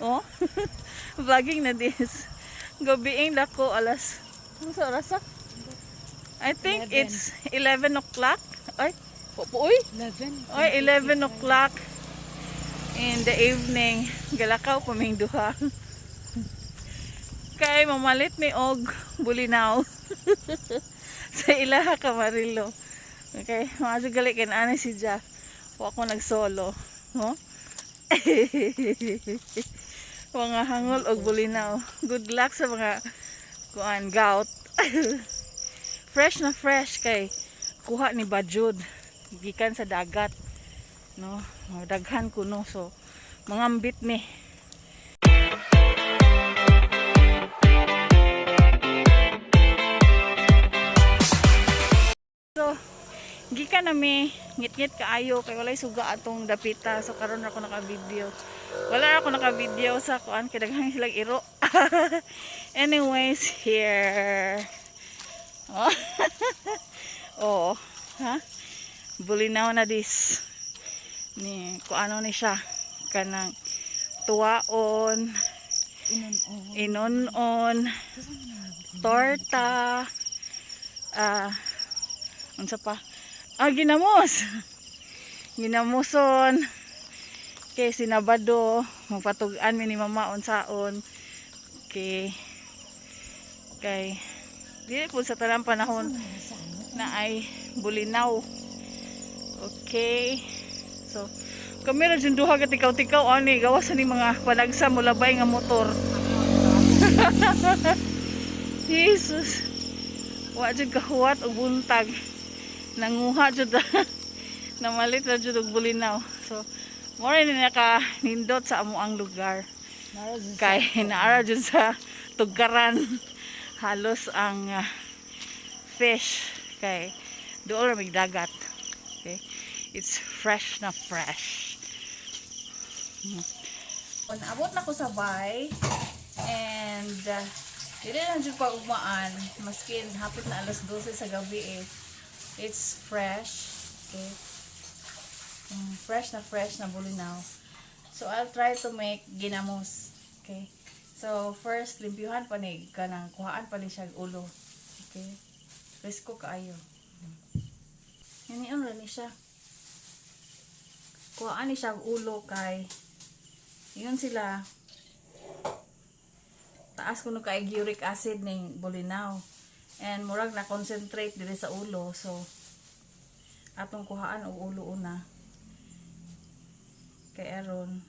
Oh. Vlogging na this. Gabiing dako, alas. Ano sa oras ah? I think 11. it's 11 o'clock. Ay, uy. 11. Oy, 11 o'clock in the evening. Galakaw kaming duha. Kay mamalit mi og bulinaw sa ilaha kamarilo. Okay, mga gali kay naa si Ja. Wa ko nagsolo, no? Mga hangol og bulinaw. Good luck sa mga kuan gout. Fresh na fresh kay kuha ni Bajud gikan sa dagat, no? Daghan kuno, so mangambit ni. So gikan nami, ngit-ngit kaayo kay walay suga atong dapita, so karon ra ako naka-video. Wala ra ako naka-video sa kuan kay daghan silang iro. Anyways, here, oh, oh ha, bulinaw na this ni kuano ni siya, kanang tuwaon. Inon-on. Inon-on, torta, ah, unsa pa, ah, ginamos, ginamuson. Kay sinabado magpatug-an mi ni mama unsaon kay kay dili po sa tanang panahon na ay bulinaw. Okay. So, kami ra jud duha ka tikaw-tikaw ani gawas ni mga panagsa mulabay nga motor. Jesus. Wa jud kahuwat og buntag. Nanguha jud, namalit ra jud og bulinaw. So, mo ni naka nindot sa amo ang lugar. Kay naara jud sa tugkaran halos ang fish kay dool ra mig dagat. Okay. It's fresh na fresh. Naabot na ko sa bay and dili lang jud pa ugmaan maskin hapit na alas 12 sa gabi eh. It's fresh. Okay. Fresh na fresh na bulinaw. So I'll try to make ginamos. Okay. So first, limpyuhan pa ni, kanang kuhaan pa ni siya og ulo. Okay. Presko kaayo. Yan ra ni siya. Kuhaan ni siya og ulo kay yun sila, taas kuno kay uric acid ning bulinaw. And murag na concentrate diri sa ulo, so atong kuhaan og ulo una kay aron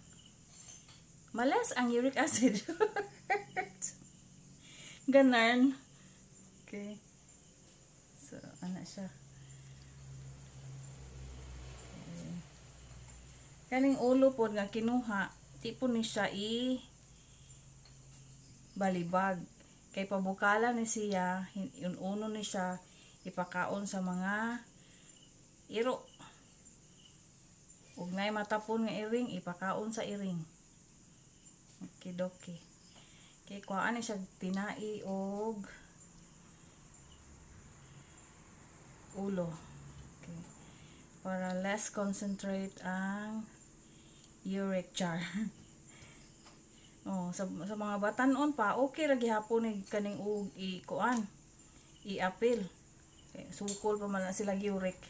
malas ang uric acid. Ganun. Okay. So, ana siya. Okay. Kaning ulo pod nga kinuha, di po ni siya i balibag. Kay pabukala ni siya, yun uno ni siya ipakaon sa mga iro. Ug nay matapon nga iring, ipakaon sa iring. Okidoki. Kay kuhaan ni siya tinai og ulo. Okay. Para less concentrate ang uric char. Oh, sa mga batanon pa, okay ra gihapon ni kaning ug i kuan. I-apil. Kay sukol pa man na sila uric.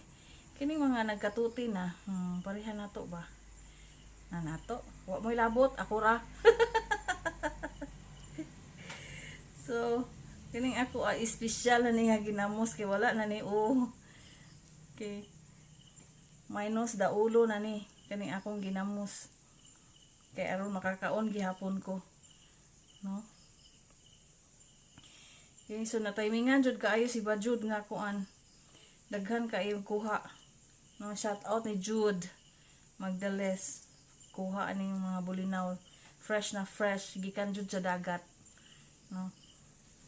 Kining mga nagkatuti na, pareha na to ba? Na nato. Wa mo'y labot, ako ra. So, kining ako ay espesyal na ni nga ginamos kay wala na ni oh. Okay. Minus da ulo na ni kaning akong ginamos. Kay aron makakaon gihapon ko. No? Okay, so na-timingan jud kaayo si Bajud nga kuan. Daghan kaayo kuha. No, shout out ni Jude Magdales. Kuha aning mga bulinaw. Fresh na fresh gikan jud sa dagat. No.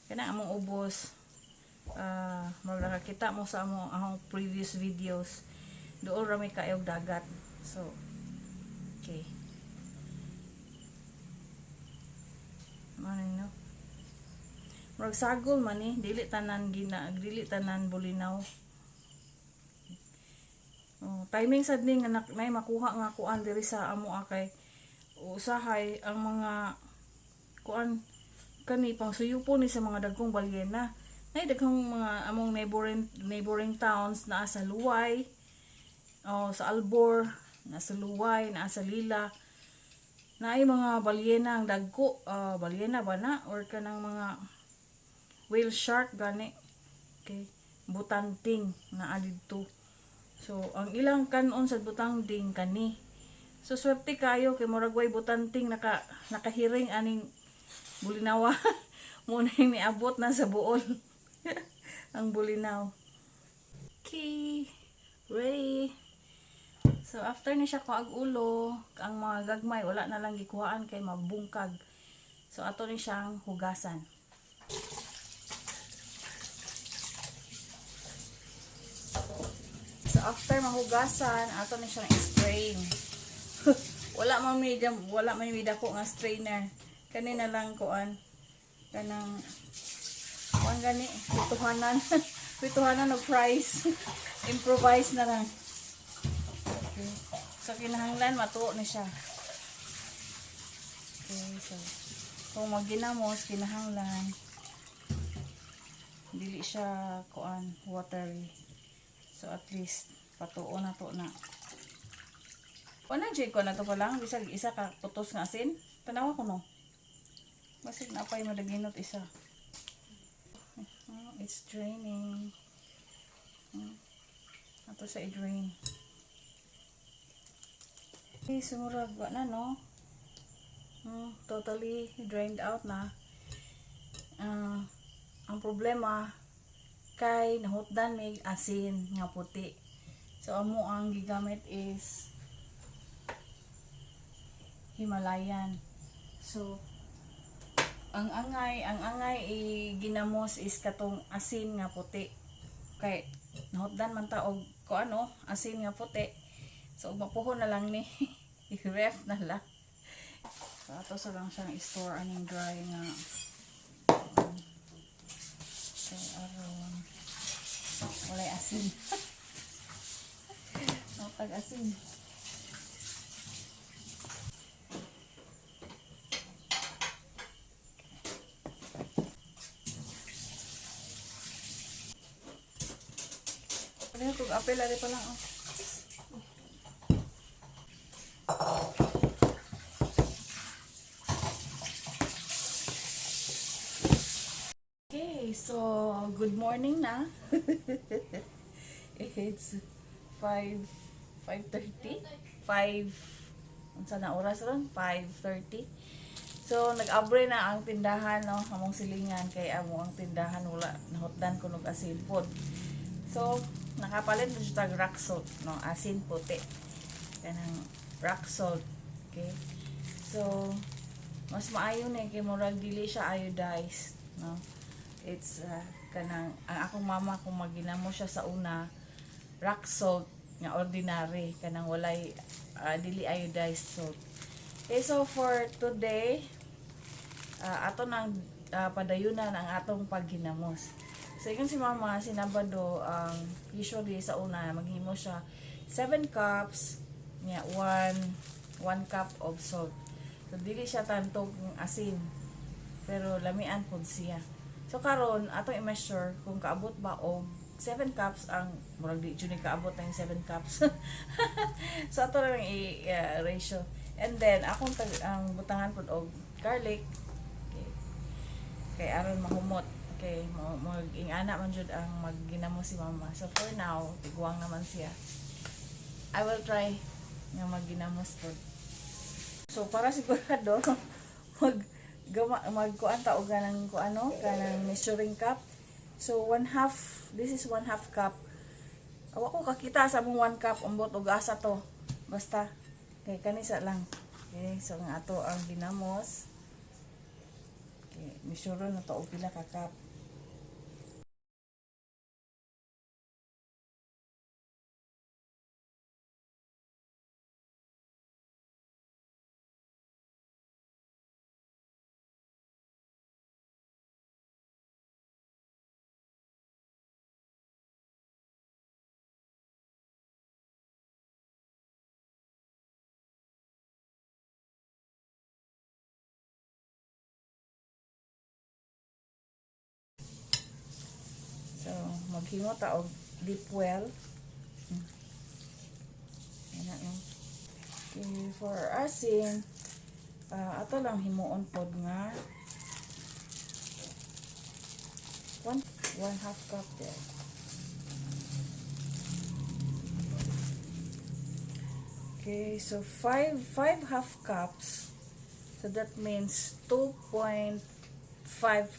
Kana among ubos. Ah, uh, nakakita mo sa among akong previous videos. Dool ra may kaayog dagat. So, okay. Mao ni, no. Murag sagol man ni, dili tanan gina, dili tanan bulinaw. Oh, timing sad ni nga nay makuha nga kuan diri sa amo kay Usahay ang mga kuan kani pang suyupo ni sa mga dagkong balyena. Nay daghang mga among neighboring towns naa sa Luway, o sa Albor, naa sa Luway, naa sa Lila. Naay mga balyena ang dagko, balyena ba na or kanang mga whale shark gani. Okay, butanting naa didto. So ang ilang kanon sa butanding kani. So swerte kayo kay murag way butanting nakahiring aning bulinawa. Mao na yung niabot na sa buol ang bulinaw. Okay, ready. So after ni siya kuag ulo, ang mga gagmay wala na lang gikuhaan kay mabungkag. So ato ni siyang hugasan. So after mahugasan, ato ni siyang strain. Wala man may dako nga strainer. Kani na lang kuan kanang kuan gani pituhanan pituhanan og price. Improvise na lang. Okay. So kinahanglan matuo ni siya. Okay, so kung magginamos kinahanglan dili siya kuan watery. So at least patuo na to na. Wala jay ko na to pa lang bisag isa ka putos nga asin. Tanawa ko no. Basig na pa'y madaginot isa. Oh, it's draining. Ato sa i-drain. Okay, sumurag wa na no. Totally drained out na. Ang problema kay nahutdan may asin nga puti. So amo ang gigamit is Himalayan. So ang angay i ginamos is katong asin nga puti. Kay nahutdan man ta og ko ano, asin nga puti. So ug mapuhon na lang ni, i-ref na lang. So ato sa lang siyang i-store aning dry nga. So aron walay asin. Pag asin. Ano yung kung apel ari pa lang oh. Okay, so good morning na. It's 5 5:30. 5 unsa na oras ron? 5:30. So nag-abre na ang tindahan no, among silingan kay amo ang tindahan wala nahutdan ko nog asin pod. So nakapalit na siya tag rock salt no, asin puti. Kanang rock salt. Okay. So mas maayo na kay murag dili siya iodized no. It's kanang ang akong mama kung maginamo siya sa una, rock salt nga ordinary kanang walay dili iodized salt. Okay, so for today, ato nang padayunan ang atong pagginamos. So ingon si mama, sinabado ang usually sa una maghimo siya 7 cups niya 1 1 cup of salt. So dili siya tantog ng asin pero lamian pud siya. So karon atong i-measure kung kaabot ba og 7 cups ang murag di jud ni kaabot ang 7 cups. So ato lang i-ratio. And then akong ang butangan pud og garlic. Okay. Kay aron mahumot. Okay, mag ingana man jud ang magginamo si mama. So for now, tiguang naman siya. I will try nga magginamos pod. So para sigurado mag gama magkuan ta og ganang kuano kanang measuring cup. So one half, this is one half cup. Awa ko kakita sa among one cup, umbot og asa to. Basta kay kanisa lang. Okay, so nga ato ang ginamos. Okay, measure na to og pila ka cup. Maghimo ta og deep well. Ana, no. Okay, for asin, ato lang himuon pod nga 1 1/2 cup there. Okay, so 5 5 1/2 cups. So that means 2.5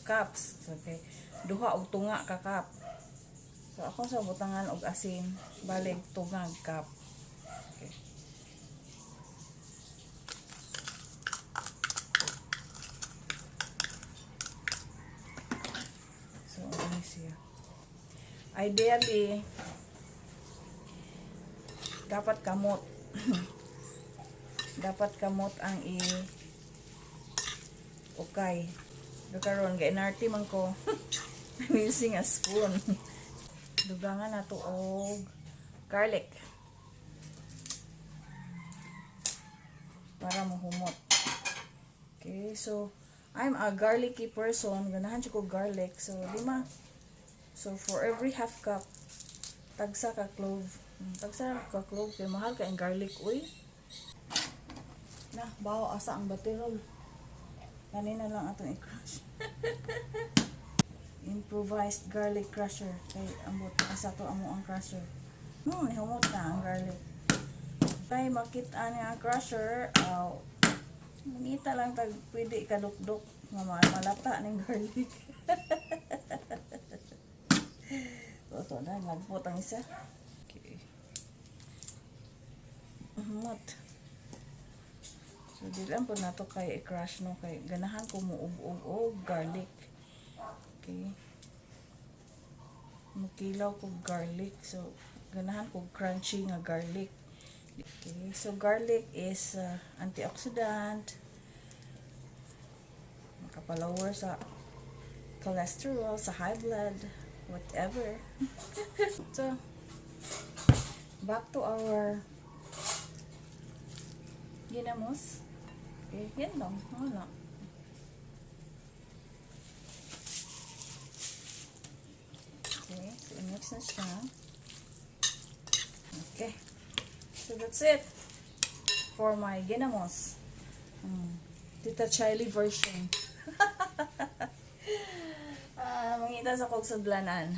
cups. Okay. Duha og tunga ka cup. So ako sa butangan og asin, balik tungag cup. Okay. So ano siya? Ideally, dapat kamot. Dapat kamot ang i ukay. Pero karon kay inarte man ko. I'm using a spoon. Dugangan nato og garlic para mohumot. Okay, so I'm a garlicky person. Ganahan ko garlic. So lima. So for every half cup, tagsa ka clove. Tagsa ka clove kay mahal ka ang garlic, uy. Na, bawo, asa ang batirol? Kanina lang atong i-crush. Improvised garlic crusher. Kay ambot asa to amo ang crusher. Nihumot na ang garlic. Kay makita niya ang crusher, aw, mangita lang tag pwede ikadukdok nga malata ning garlic. Ito na, lagpot ang isa. Okay. Humot. So, di lang po nato kay i-crush, no, kay ganahan ko mo ug og garlic. Okay. Mukilaw ko garlic. So, ganahan ko crunchy nga garlic. Okay. So, garlic is antioxidant. Makapalower sa cholesterol, sa high blood, whatever. So, back to our ginamos. Okay, yan lang. Wala. Okay, so i-mix na siya. Okay. So that's it for my ginamos. Tita Chiley version. Ah, mangita sa kog sudlanan.